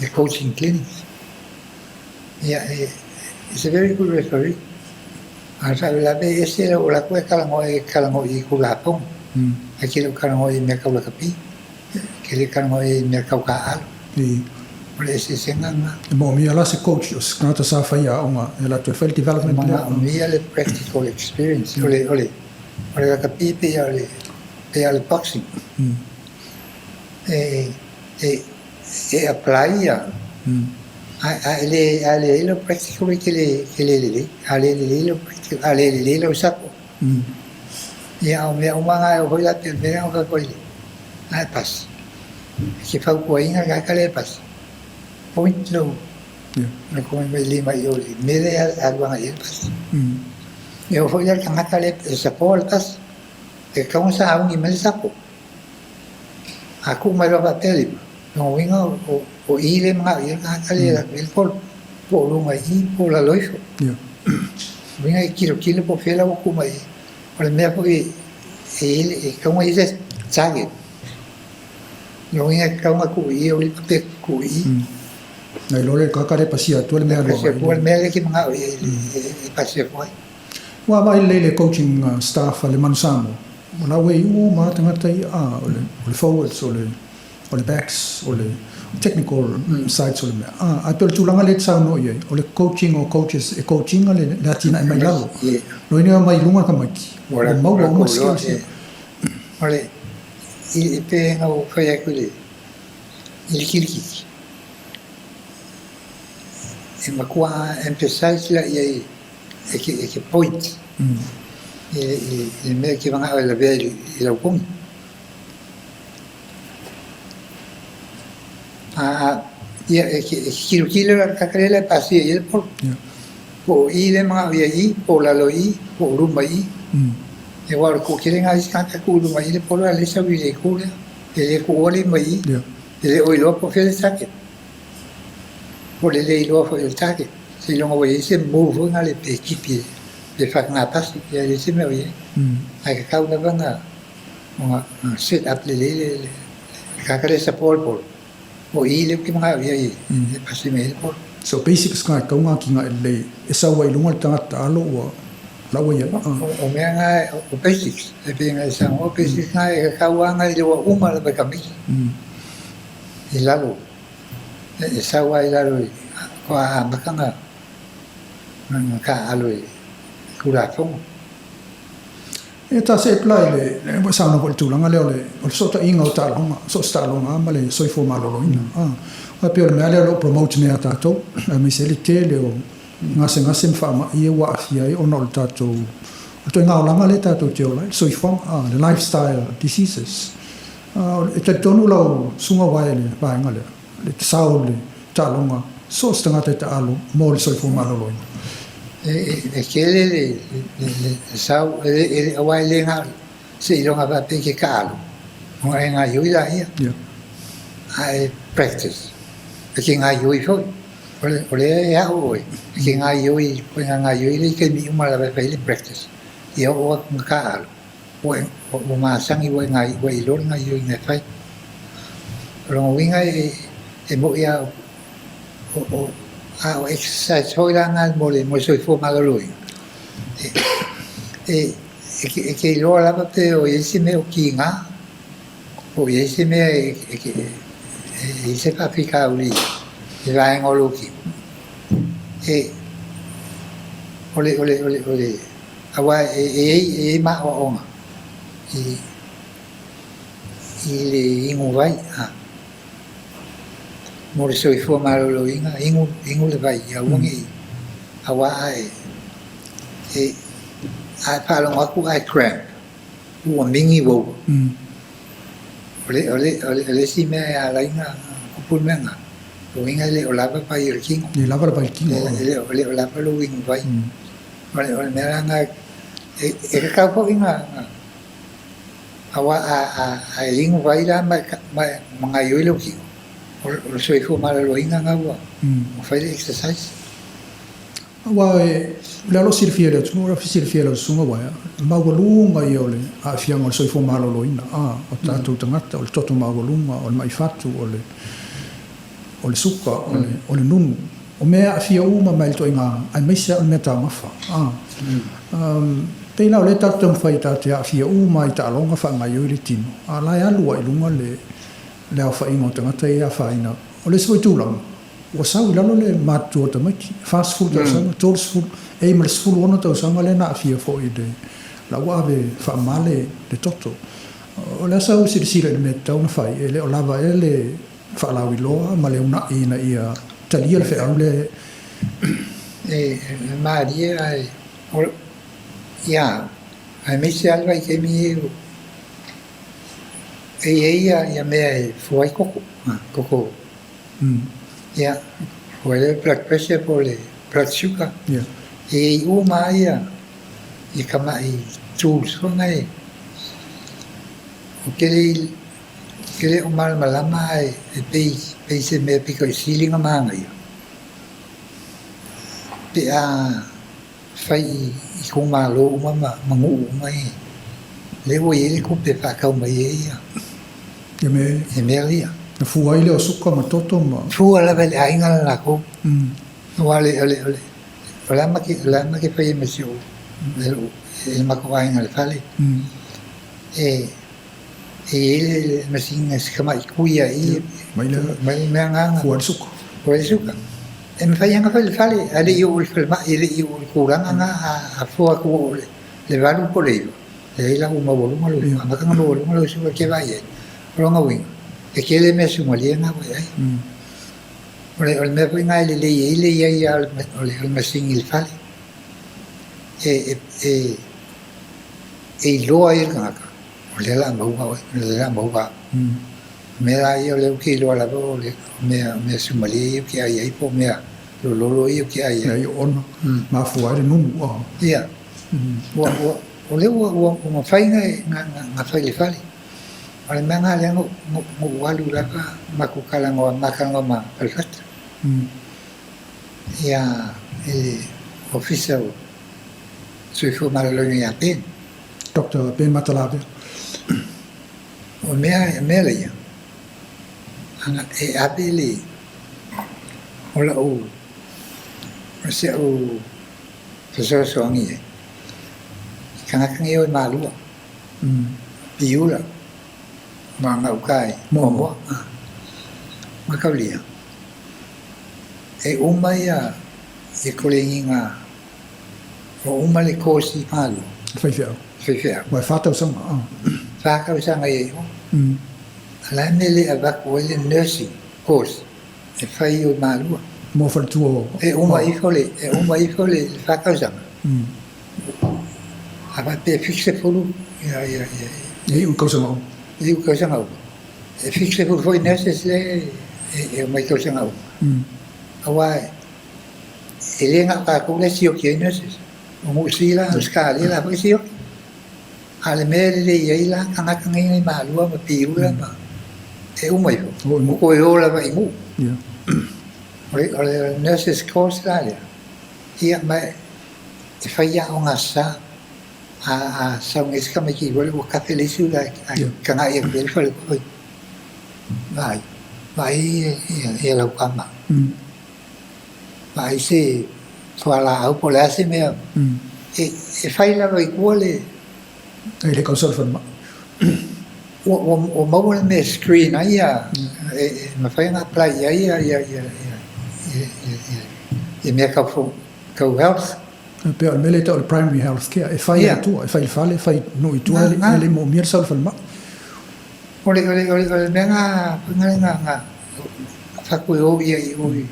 e coaching clinics. Ia e it's a very good referee. A o le faalavelave e ese o latou e talanoa e talanoa i Tulafono. Ae te le o talanoa i mea tau lakapi. Te le talanoa i mea tau taaalo. O le eseesega lena. E moomia la se coach o se tagata sa faia aoga e alu atu e fai le development lea. E manaomia le practical experience. O le, o le, o le lakapi pei lava o le, pei lava o le boxing. E, e, e apply ia, ae, ae le, a leai lau practical e te le, te le lelei. A le lelei lau practical, a le lelei lau sako. Ia, o mea uma na e oo foi la pei o le mea lea na ou fai atu ai, na e pasi. E te fautuaina le tagata lea e pasi, point lou, lou tamatamailima i o i le mea lea e alu agai i ai le pasi. E oo foi la i le tagata lea e sapoa le pasi, e tatau ona sauni mai le sapo. A tuu mai loa faapea lima, lona uiga o i lea e manao i ai le tagata lea e alu atu i ai le polo, po o luga i i po o lalo ifo. Uiga e tilotilo po o fea la ua tuu mai i ai. O le mea foi e i ai e tatau ona i ai se target. Lona uiga e tatau ona tuu i i o lima pe tuu i i. Na iloa lea e le tagata lea e pasia atua le mea e alu agai. Pasia atua le mea lea e te manao i ai e pasi atu ai. Ua vaai lelei le coaching staff a le Manu Samoa, o la ua i uma lava tagata ia, o le forwards, o le o le backs, o le technical sides o le mea. Ae pei o le tulaga lea e te saunoa i ai, o le coaching o coaches e coach ina le atinae mai lalo. Loa ina mai luga le tamaiti, ua maua uma skills ia. O le, i pei ona ou fai atu i le, i le kilikiti, e matua emphasize la i ai e ke, e ke point i, i, i le mea e te manao e lavea i, i lau pogi. A, a, ia, e ke, e tilotilo la le tagata lea e pasia i ai le polo. Po o i lea e manao ia i, po o lalo i, po o luma i. E aua o le toatele lena o isi tagata e tuu i luma i le polo a o lea e sau i le itu lea. E le tuua lima i i. E le o iloa po o fea le target. Po o le le iloa foi o le target. Seiloga ua i ai se move foi lena pe tipi pe faataga pasi, ia e leai se mea o i ai. Ae tatau lava ona set up lelei le tagata lea e support le polo. O i lea ou te manao i ai e pasi mai ai le polo. So basics ka e tatau ona atinae lelei e sau ai i luga le tagata taalo ua la ua i ai. O mea na o basics, e pei ona e saunoa o basics na e tatau lava ona iloa uma lava e tamaiti i lalo. E sau lava i lalo i faatoa amata ona taaalo i Tulafono. E ta se apply le ua saunoa foi i le tulaga lea o le o le fesootaiga o taaloga, so o se taaloga lava ma le soifua maloloina. Aua e pei o le mea lea o lo o promote nei a tatou, aemaise ai le tele o gasegase ma faamai ia ua aafia ai ona o le tatou o le ituaiga olaga lea tatou te ola ai, le soifuaga, le lifestyle diseases. E talitonu lau susuga uaea i le vaega lea, le sao o le taaloga, so o se tagata e taalo mo le soifua maloloina. E tele le sao, aua e le na o seiloga faapea e te taalo, ona e gaioi laia, ae practice, e te gaioi foi. O lea e ao oe, e te gaioi, ituaiga gaioi lea i taimi uma lava e fai ai le practice, ia oo atu ina taalo. Ua masani ua e iloa le gaioiga e fai. O lona uiga e E moʻi a o o a o exercise foi la na mo le mo le soifua maloloina. E e e ke iloa lava pe o i ai se mea o kiga, po o i ai se mea e e e i ai se faafitauli i vaega o lou tino. E o le o le o le o le aua e e i ai maʻoaʻoga i i le inu vai a mo le soifua maloloina, inu inu le vai ia aua nei aua a e e a e faalogo atu ae cramp ua mingi uaua. O le o le o le isi mea e ala ai ona tupu le mea lena, o uiga e le o lava vai o le tino. Le lava le vai i le tino. E le o lava lou inu vai. O le mea la lena e tatau foi ona aua a e inu vai la ma gaoioi lou tino, o le soifua maloloina lena ua fai le exercise. Aua o le alo silafia e le atunuu, o le silafia e lau susuga Uaea, le maualuga ia o le aafiaga o le soifua maloloina, o tatou tagata, o le toto maualuga, o le mai fatu, o le o le suka, o le nunu, o mea e aafia uma mai i le ituaiga, aemaise lava o le mea taumafa. Pei la o lea tatou te taumafai tatou te aafia uma i taaloga faagaoioi le tino, a o la e alu lava i luga le aofaiga o tagata ia e afaina. O le isi foi tulaga, ua sau i lalo le matutua o tamaiti, 40 tausaga, 30, e i ai ma le 16 tausaga lea na aafia foi i le la ua ave faamama le toto. O le a sau silasila i le mea e tatau ona fai, e le o lava ea le faalauiloa ma le uunai ina ia talia le feau lea. E malie ae ia aemaise lava le vaitaimi e i ai ia mea e fua ai koko, koko ia fua ai le blood pressure po o le blood sugar. E i ai uma lava ia tamai tools foi na e ou te le Ou te le o malamalama ae e pei pei se mea pito i sili ona manaia pe a fai i itumalo uma ma ma nuu uma e lea ua i ai le tupe e faatau mai ai ia Ia mea ia. Ia mea ia. Na fua ai lea o suka ma toto ma. Fua lava i le aiga le latou. Aua o le o le o le o le a ma o le a ma te fai ai ma si ou e le matou aiga i le fale. E E i ai le masini se tamai kui ai i mai le mai le mea lena. Fua i le suka. Fua i le suka. E mafai lava ona fai i le fale, ae le i oo i le falemai, e le i oo i le tulaga lena. A fua atu ua oo i le 8 po o le 9, leai la ua maualuga lou, amata ona maualuga lou suka e te vaai i ai. O lona uiga, e tele mea sumalie na ua i ai. O le mea foi lena e lelei ai le i ai o le masini i le fale. E e iloa ai e le tagata, o lea o le a maua oe, o lea o le a maua au. O mea la ia o lea ou te iloa lava o le mea, o mea sumalie ia ou te ai ai po o mea lololo ia ou te ai ai. Mea i oona, mafua ai le nunu. Ia, ua, ua, o lea ua, ua, ua mafai ona, ona fai i le fale. O le mea lena lea na ou alu lava matou talanoa, ma talanoa ma Falefata. Ia, i le Ofisa o Soifua Maloloina ia Ben. Doctor Ben Matalavea. O mea, mea laia, ana e ave le, o lau, o si au fesoasoani ai, i tagata nei o i Malua, Piula, ma gauta i Moamoa, Mataulia, e uma ia, ia koleniga Ua uma le course i Malua. Le faifeau. Le faifeau. Ua e fa tausaga. Fa tausaga i ai o. A la e mea le avatu ai le nursing course e fai i Malua. Mo faletua o. E uma ifo le, e uma ifo le fa tausaga. A faapea e 70 ia, ia, ia. E iu i tausaga uma. E iu i tausaga uma. E 70 foi nurses lea e omai i tausaga uma. Aua E le na o tatou la e sioki ai nurses. O Niu Sila, Ausetalia la foi e sioki. A o le mea e lelei ai la tagata nei i Malua ma Piula ma e uma ifo, ua toe o lava i nuu. O le nurses course la lea, ia ma e fai aoga sa, a sau nei si tamaiti i ua kafe le isi ae tagai atu i ai le faletua. Vaai. Vaai ia lau kama. Vaai se fualaau po o le a se mea e fai lava i tua le. E le kausa le falemai. Ua maua le mea e screen ai ia, e mafai ona apply i ai ia mea tau health. E pei o le mea lea e tau o le primary health care, e fai lava i tua, e fai i le fale, e fai i nuu i tua, e le i moomia le sau i le falemai. O le mea na, foi lea na avatu e o ia i o i,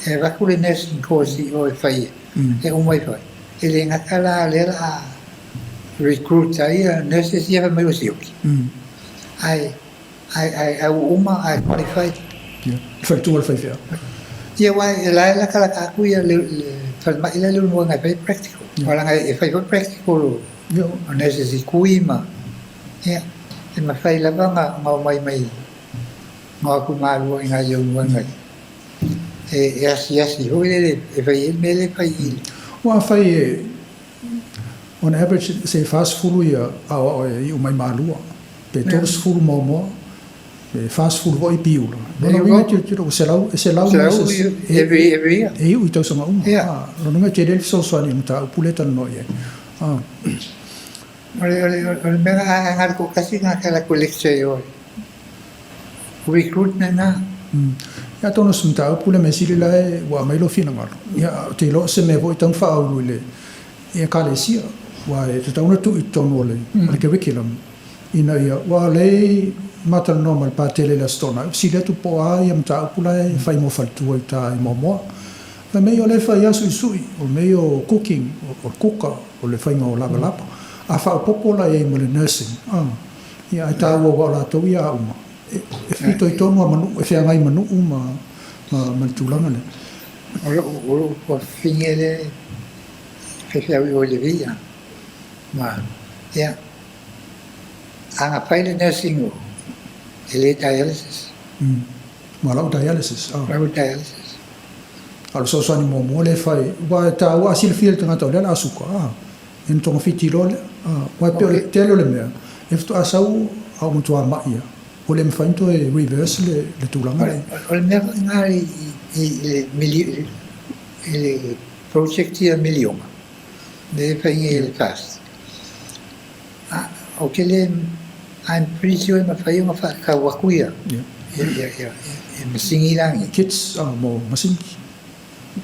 e avatu le nursing course i o e fai e uma ifo ai. E le gata la lea o le a recruit ai ia nurses ia fai mai ua sioki, ae ae ua uma ae qualified. Ia, le faletua o le faifeau. Ia aua o la e latalata atu ia le falemai la e i Leulumoega e fai ai practical. Aua leaga e fai foi practical o nurses i Kui ma Ia, e mafai lava ona omai mai ma o atu malua i nai Leulumoega e asiasi foi lele e fai ai le mea lea e fai i. Ua afai e on average se 40 ia aoao e iu mai malua, pe 30 moamoa, pe 40 foi piula. Lona uiga e tilotilo ua selau, e selau nurses e iu i tausaga uma. Lona uiga e tele le fesoasoani i le mataupu lea e talanoa i ai. O le mea na alu toatasi na ta latou lecture i o recruitment na. Ia atonu o se mataupu le mea sili la e ua aumai lou finagalo. Ia ou te iloa o se mea foi e tatau ona faaulu i le Ekalesia, aua e tatau ona tuu i totonu o le curriculum ina ia, aua o lea e matalanoa ma le Patele i le Aso Toonai, ua fesili atu po o a ia mataupu la e fai mo faletua i uta i Moamoa. Fai mai o lea e fai lava suisui, o mea ia o cooking, o le kuka, o le faiga o lavalava. A faaopoopo la i ai ma le nursing, ia ae taua aua o latou ia a uma, e fitoitonu lava ma nuu, e feagai ma nuu ma le tulaga lea. O lou tuafafine lea e faifeau i o i Levia, ma, ia, a na fai le nursing e le dialysis. Ma lau dialysis. Lau dialysis. A o le fesoasoani muamua lea e fai, aua e taua a silafia e le tagata o lea o le a suka, a, ia ona togafiti loa lea. A, aua e pei o le tele o le mea, e faatoa sau a ua matua ma'i lava, ua le mafai ona toe reverse le tulaga lea. O le mea foi lena i le project ia miliona, lea e fai nei e le FAST. Ou te le, I'm pretty sure e mafai ona faatau atu ia masini la nei. Kits, mo masini.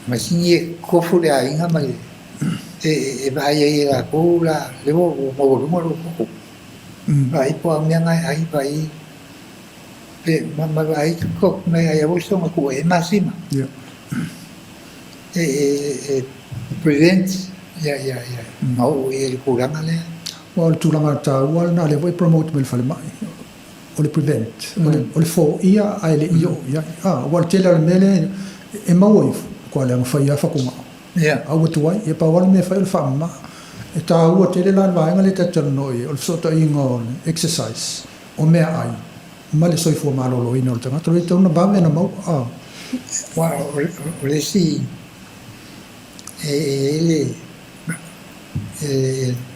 Masini e tofu le aiga ma le, e vaai ai e latou la, lea ua maualuga lou toto. Vaai po o a mea na e ai, vaai, pe, ma vaai cook mai ai aua soona tuua i ai masima. E prevent ia ia ia ma oo i le tulaga lea. Aua o le tulaga taua lena lea foi e promote mai e le falemai, o le prevent, o le foia ae le i oo i ai. Aua o le tele lava o le mea lea e maua ifo, matua leaga fai lava fatugao. A ua tuai, ia pau lava le mea e fai o le faamama. E taua tele la le vaega lea ta te talanoa i ai, o le fesootaiga o le exercise, o meaai, ma le soifua maloloina o le tagata, e tatau ona vave ona maua. Aua o le isi e i ai le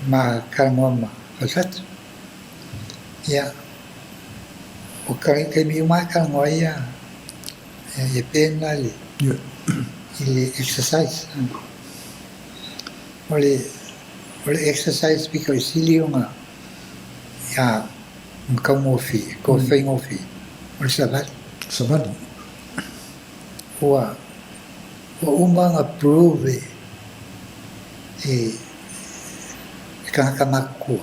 ma talanoa ma Falesata, ia, o taimi uma lava e talanoa ai ia Ben la i le exercise. O le exercise pito i sili ona ia taugofie, toe faigofie, o le savali. Savali. Ua uma ona prove e tagata matutua,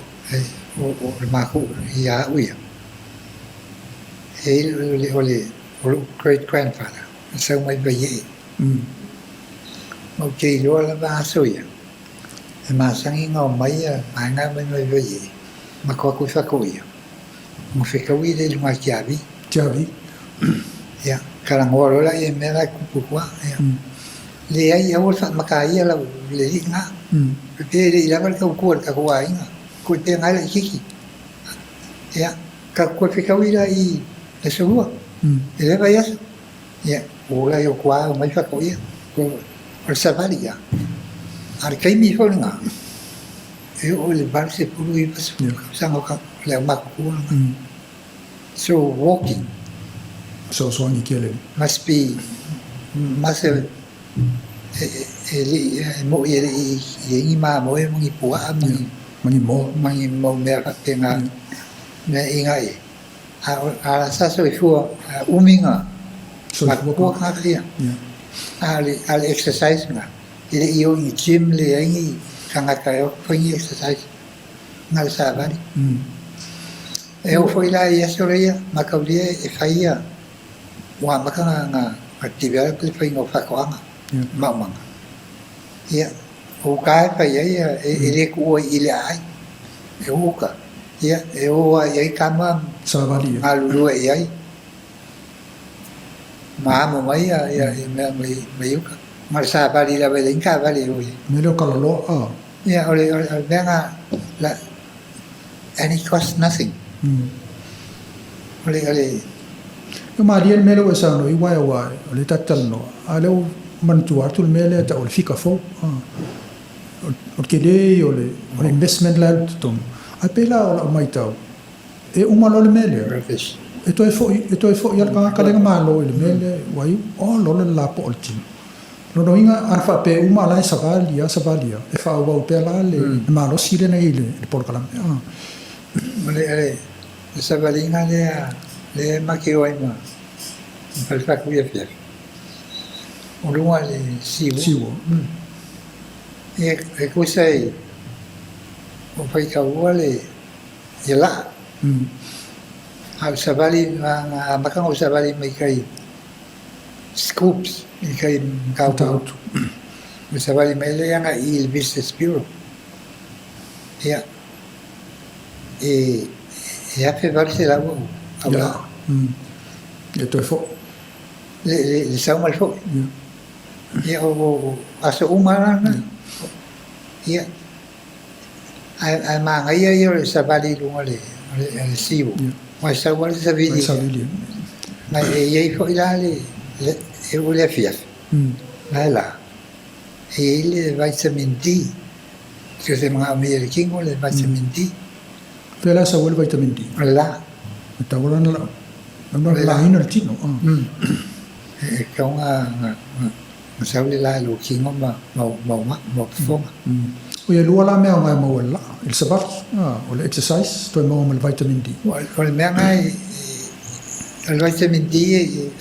o le matou ia au ia, e o lou great grandfather na sau mai Vaiee. Ma ou te iloa lava aso ia, e masani ona omai vaega mai Vaiee. Matou atu i Fatoia, ona fetaui lea i luga o le tiavi. Tiavi. Ia, talanoa loa lea i mea la e tupu i tua. Ia. Leai, aua le faamataia lau le alii lena. Pe e le i lava le tautua i le tatou aiga, toe pe na e laitiiti. Ia, tatou toe fetaui la i le aso lua, i lea vaiaso. Ia, ua ola i tua omai Fatoia. O le savali ia. A o le taimi foi lena, E oo i le 89 tausaga o le aumatutua lena. So walking Fesoasoani tele. Must be must e e le i e moʻi e le i i ai ni mamoe ma ni puaʻa ma ni ma ni moa ma ni mau mea faapena mea i na e a a sa soifua umi na soifua tagata ia a o le a le exercise na e le i o i ni gym leai ni tagata e o fai ni exercise na o le savali. E oo foi la i aso ia, mataulia e fai ia, ua amata na develop le faiga o faatoaga maumaga. Ia, o uta e fai ai e le tuua i le aai, e o uta. Ia, e o lava i ai tama galulue i ai, ma amo mai ia mea mai uta. Ma le savali lava e leai ni taavale e o i ai. Mea lea o Kalaloa. Ia, o le mea na, la, and it cost nothing. O le, o le. E malie le mea lea ua e saunoa i uaea aua o lea ta te talanoa, a o lea ua manatua atu le mea lea e tau o le fika fou. O le tele ia o le investment la e alu i totonu. Ae pei la o lau matau, e uma loa le mea lea, e toe foi, e toe foi lava le tagata lea na malo i le mea lea, ua iu, ola ola le lapoa o le tino. Lona uiga, a faapea uma la e savali a savali a, e faaauau pea la le malosi lea na i ai i le polokalame. O le savaliga lea lea e make o ai ma Falefatu i afiafi, o luga i le seawall. E tusa i o faitaua le laa. A o le savali, na amata ona ou savali mai tai Scoops i kai Matautu. Ua savali mai lea agai i le Business Bureau. Ia, e $1,800 au au laa. Ia toe foi. Le sau ma le foi. Ia, o aso uma la na. Ia, ae manaia ia o le savali i luga o le seawall. Aua e sau lava le savili. Ma e i ai foi la le, e oo i le afiafi, la e la, e i ai le vitamin D. So se manaomia e le tino le vitamin D. Fea la e sau ai le vitamin D? O le la. E tatau la ona laina le tino. E tatau ona sau le la i lou tino ma ma fofoga. Oi, e lua la mea aoga e maua i le laa, i le savali, o le exercise, toe maua ma le vitamin D. O le mea lena, o le vitamin D,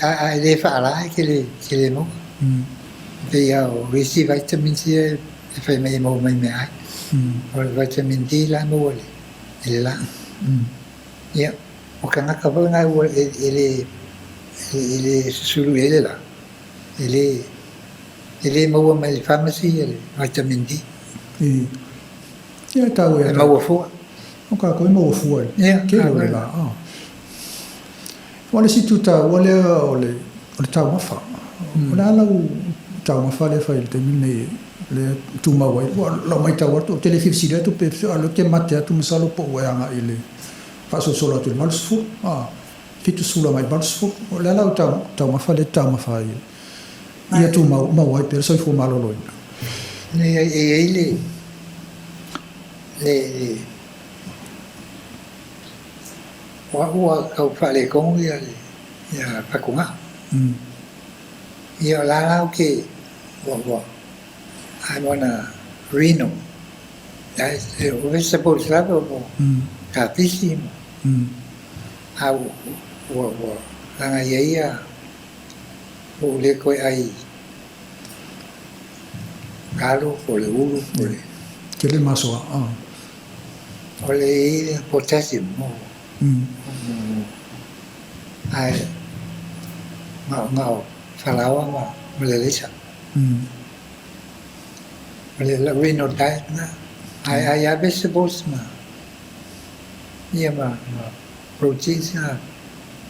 a e le faala e te le maua. E pei lava o isi vitamins ia e fai mai e maua mai meaai. O le vitamin D la e maua i le laa. Ia, o tagata foi na e le susulu i ai le laa, E le, e le maua mai le pharmacy le vitamin D. I, ia e tau e. E maua fua. O kākou e maua fua i le tele o le la. O le isi itu taua lea o le, o le taumafa. O le a lau taumafa lea e fai i le taimi lenei lea e tumau ai? Ua lau matau atu, ou te le fesili atu pe a o lea ou te mate atu masalo po ua e agai i le faasolosolo atu i le 80. 70 agai 80. O le a lau taumafa lea e te taumafa ai ia tumau maua ai pea le soifua maloloina? E i ai le, le, o au ua tau faaletonu ia ia fatugao. Ia o la la ou te, ua, ua, I'm on a renal diet, o vegetables lava o kapisi ma. A ua ua laga i ai ia ua ou le toe ai kalo po o le ulu po o le. Tele masoa. O le potassium o ae na o falaoa ma le alaisa. O le renal diet na. Ae ai lava vegetables ma Ia ma proteins na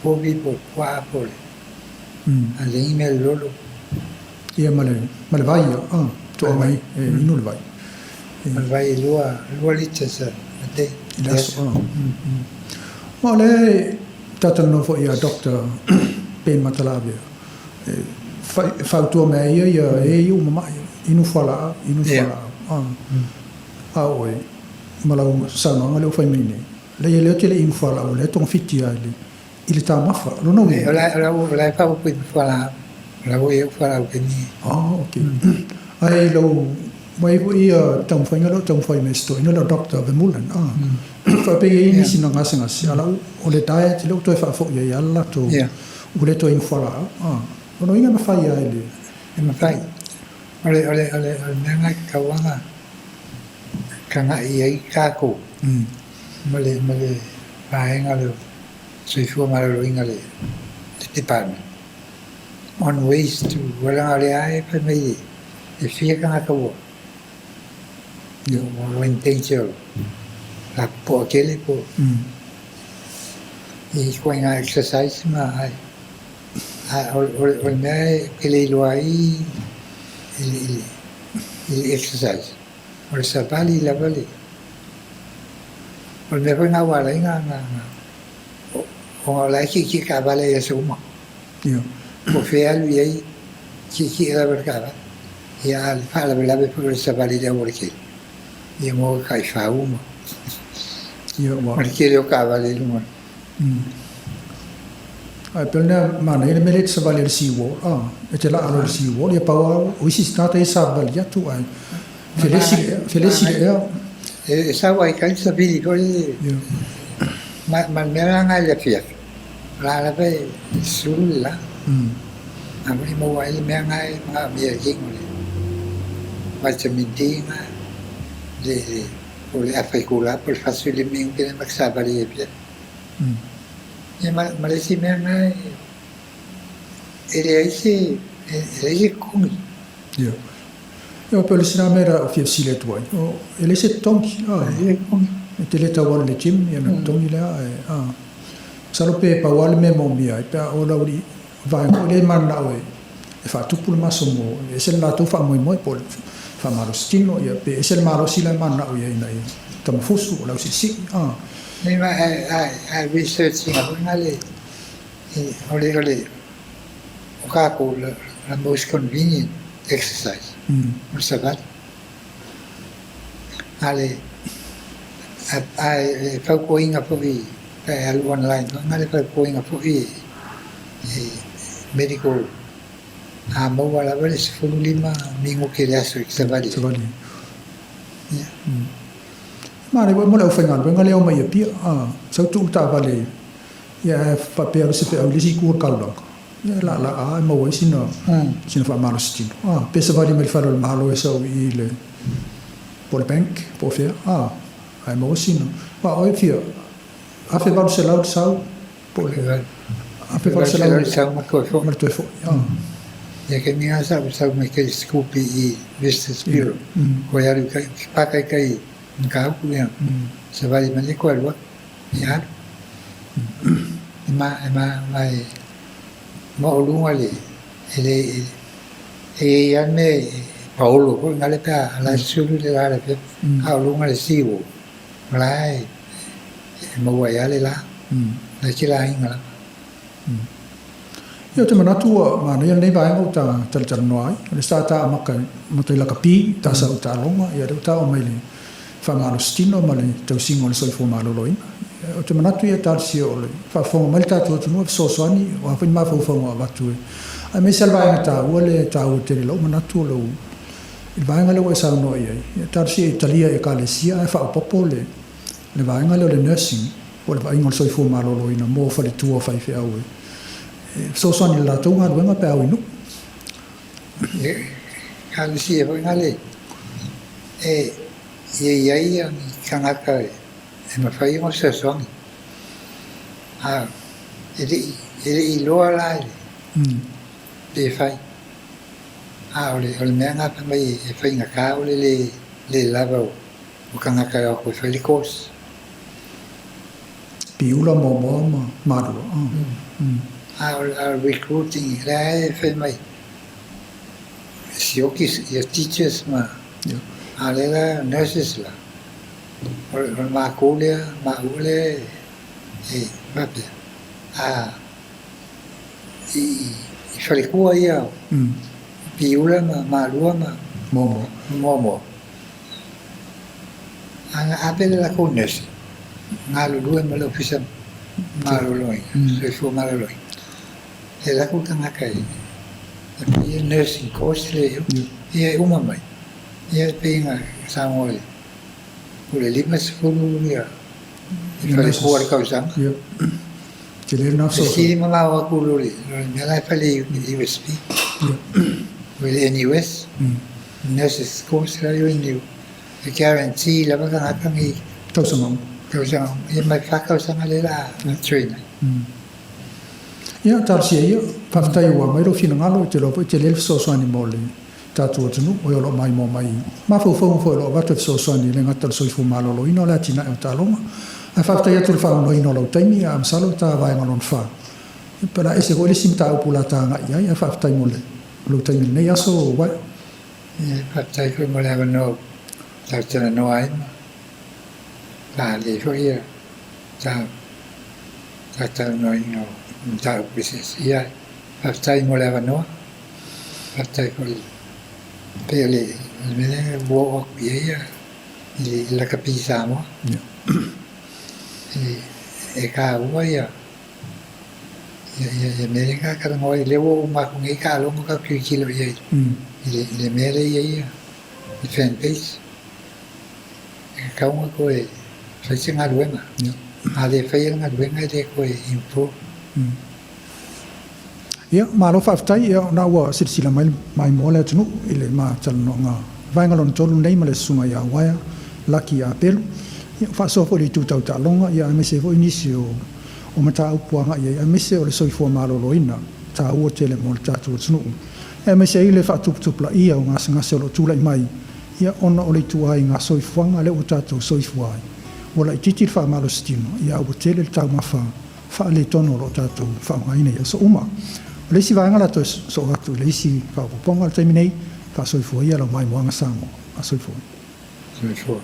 povi po o le puaa po o le a leai ni mea lolo. Ia ma le ma le vai a toa mai e inu le vai. Ma le vai e 2 liters a day. I le aso a. Ma o lea e talatalanoa foi ia Doctor Ben Matalavea e fautua mai ai ia e ia ua mama'i inu fualaau inu fualaau a. A oe, ma lau saunoaga lea ua fai mai nei, leai o lea ou te le i inu fualaau, o lea e togafiti lava i le I le taumafa. O lona uiga. O la, o la, o la e faaopoopo i fualaau. O la ua i ai fualaau i taimi nei. Ah, ok. Ae i lou, ua i ai foi ia taumafaiga lea o taumafai mai e si toeaina lea o Doctor Vermeulen, ah. Faapea e i ai nisi na gasegase, a o lau, o le diet lea ua toe faafoi ai lava le latou, ua le toe inu fualaau, ah. O lona uiga e mafai lava e le. E mafai. O le, o le, o le, o le mea lena e tatau lava ona tagai i ai tatou ma le, ma le vaega lea o Soifua Maloloina le Department on ways to, ua leaga o lea lava e fai mai e fia tagata ua ua in danger o lapopoa tele po o ituaiga exercise ma ae o le mea ou te le iloa ai i le exercise o le savali lava le O le mea foi lena ua ala ai ona ona o la e tietie taavale i aso uma. Po o fea e alu i ai, tietie lava le taavale. Ia a o le faalavelave foi o le savali i le aualatele, ia maua taifau ma ma le tele o taavale i luga. Ae pei o le mea manaia le mea lea e te savali ai i le sea wall, e te laa loa i le sea wall, ia pau lava o isi tagata ia e savali atu ae Felesi le ea, felesi le ea. E sau ai kai savili foi le ma ma le mea la na i le afiafi. O la lava e sulu le la. A foi maua ai le mea na e manaomia e le tino le vitamin D na le le po o le afa itula po o le 45 minute lea ma te savali ai i le afiafi. Ia ma ma le isi mea na e leai se e leai se totogi. Ia. Ia, pei o le isi lena mea e fia fesili atu ai, o, e leai se totogi, a, e te le tau alu i le gym, ia ona totogi lea, ae, a, masalo pe pau lava le mea e moomia ai, pe a o le aualii, vaega foi lea e mananao e, e faatupu le maso mo, e ese le latou faamoemoe po o le faamalosi tino, ia, pe ese le malosi la e mananao i ai ina ia tamafusu, o le ausiisii, a. Nei ma ae, ae research ina foi na le, o le, o le, o tatou le most convenient exercise o le savali. A le a e fautuaina foi pe a e alu online foi na le fautuaina foi e medical a maua lava le 15 minute i le aso i le savali. Savali. Ia. Manaia foi mo le aufaigaluega lea e omai i Apia, a sau tuu le taavale Ia ae faapea atu se feau i le isi itu o le taulaga, ia e laalaa e maua ai sina, sina faamalosi tino. A, pe savali mai le fale o le Malo e sau i le, po o le bank, po o fea, a, ae maua sina. Aua o e fia, $1,800 le sau, po o le $1,800 le sau ma toe foi. Ma le toe foi, a. Ia taimi lava sa ou sau mai kai Scoopy i Visitors Bureau, koe alu i kai, paka i kai Mataupu ia, savali mai le koe alu atu. E alu. E ma, e ma, ma e maualuga le, e le, e i ai lava le mea e paolo foi na le pe a la e sulu le la le afiafi, a o luga le seawall, o la e, e maua ai lava le la. La e te laina lava. Ia, ou te manatu ua manaia lenei vaega ua ta talatalanoa ai. O le sa ta amata i lakapi, ta sau i taaloga, ia lea ua ta oo mai i le faamalositino ma le tausiga o le soifua maloloina. Ou te manatu ia talosia o le faafofoga mai le tatou atunuu e fesoasoani, o a foi ni mafaufauga o avatu e, aemaise lava le vaega taua lea e taua tele i lou manatu o lou, i le vaega lea ua e saunoa i ai, ia talosia e talia e Ekalesia ae faaopoopo le le vaega lea o le nursing po o le vaaiga o le soifua maloloina mo faletua o faifeau e fesoasoani i le latou galuega pe a o i nuu. Ekalesia foi na le e ia i ai ni tagata e mafai ona fesoasoani. A e le i e le i iloa la i le pe fai. A o le o le mea na fai mai e faigata o le le le lava o o tagata e o atu e fai le course. Piula muamua ma malua. A o le recruiting lea e fai mai e sioki ia teachers ma a o lea la nurses la. O le matou lea, maua lea e faapea a i faletua ia o Piula ma Malua ma Moamoa. Moamoa. A na ave le latou nurse, galulue ma le ofisa Maloloina, Soifua Maloloina, e alu atu le tagata e fai ia nursing course lea i o, ia e uma mai, ia e pei ona saunoa i o le 50 ia i falekua o le tausaga. E sili mamao atu i lo le mea la e fai i le USP, o le NUS, nurses course la e i o, e guarantee lava tagata nei tausaga uma. Tausaga uma. Ia ma le fa tausaga lea o le a train ai. Ia, talosia ia, faafetai ua aumai lou finagalo, e te iloa foi e tele le fesoasoani mo le tatou atunuu, oe o lo o maimoa mai mafaufauga foi o lo o avatu e fesoasoani e le gata o le soifua maloloina o le atinae o taaloga. Ae faafetai atu i le faaonoina o lau taimi, ae masalo e ta vaega lona fa. Pe o le a ese foi le isi mataupu o le a ta agai i ai, ae faafetai mo lou taimi i lenei aso, Uae. Ia, faafetai foi mo le avanoa ua talatalanoa ai ma faaali ai foi ia talatalanoaina o mataupu eseese. Ia, faafetai mo le avanoa, faafetai foi pei o le mea lea ua oo atu i ai ia i le lakapi Samoa. E taua ia ia mea lea na talanoa ai, lea ua uma atu nei taaloga tatou tilotilo i ai i le mea lea e i ai le fan base. E tatau ona toe fai se galuega. A le faia le galuega e le toe improve. Ia, malo faafetai. Ia, ona ua silasila mai le maimoa le atunuu i le ma talanoaga vaega lona tolu lenei ma le susuga ia Uaea Laki Apelu. Ia, faasoa foi i le itu tau taaloga, ia aemaise ai foi nisi o o mataupu agai i ai, aemaise o le soifua maloloina taua tele mo le tatou atunuu, aemaise ai le faatuputupulaia o gasegase o lo o tulai mai, ia, ona o le ituaiga soifuaga lea ua tatou soifua ai. Ua laitiiti le faamalositino, ia, a ua tele le taumafa faaletonu o lo o tatou faaaogaina i aso uma. O le isi vaega o le a toe sosoo atu i le isi faaopoopoga o le taimi nei, faasoifua ia lau maimoaga Samoa. Faasoifua. Soifua.